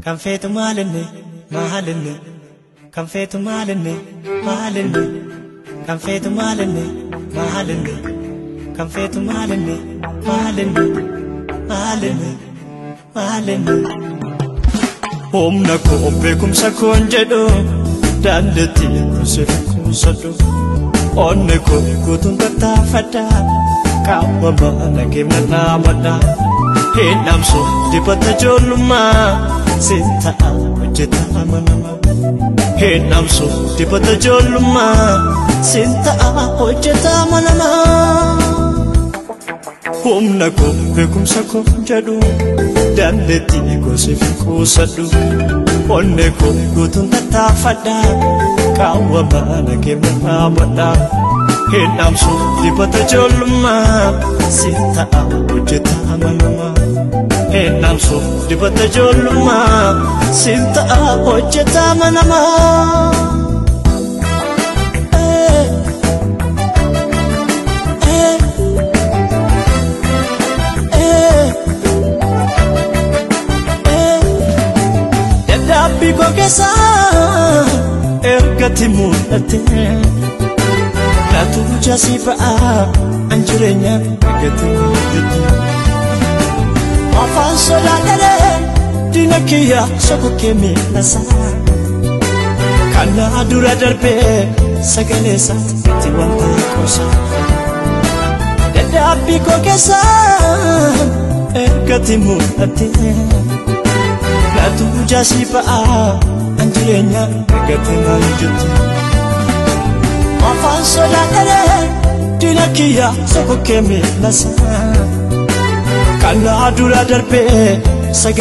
Kan feetu maalinni maalinni kan feetu maalinni maalinni kan feetu maalinni maalinni kan feetu maalinni maalinni maalinni maalinni. Humna koo beekumsa koon jedhu dandeettii kuuseef kuusadhu onnee koo guutuun tattaafadha qaama mana keenya dhaabadha hin dhamsu dibata ijoollummaa siin ta'a hojjetaa manama. Hin dhamsu dibata ijoollummaa siin ta'a hojjetaa manama. Humna koo beekumsa koo jedhu dandeettii kuuseef kuusadhu onnee koo guutuun tattaafadha qaawwa mana keenya dhaabadha. Hin dhamsu dibata ijoollummaa siin ta'a hojjetaa manama. Hin dhamsu dibata ijoollummaa siin ta'a hojjetaa manama. Dadhabbii koo keessaa ergatti mul'atte laatu jaasii ba'aa an jireenya argate jette. Afaan sodaadhee diina kiyya sokokkee miilasaa kana dura darbee sagalee isaatti wanta qoosa. Dadhabbii koo keessaa ergatti mul'atte laatu jaasii ba'aa an jireenya argate naan jette. Afaan sodaadhee diina kiyya sokokkee miilasaa kana dura darbee sagalee.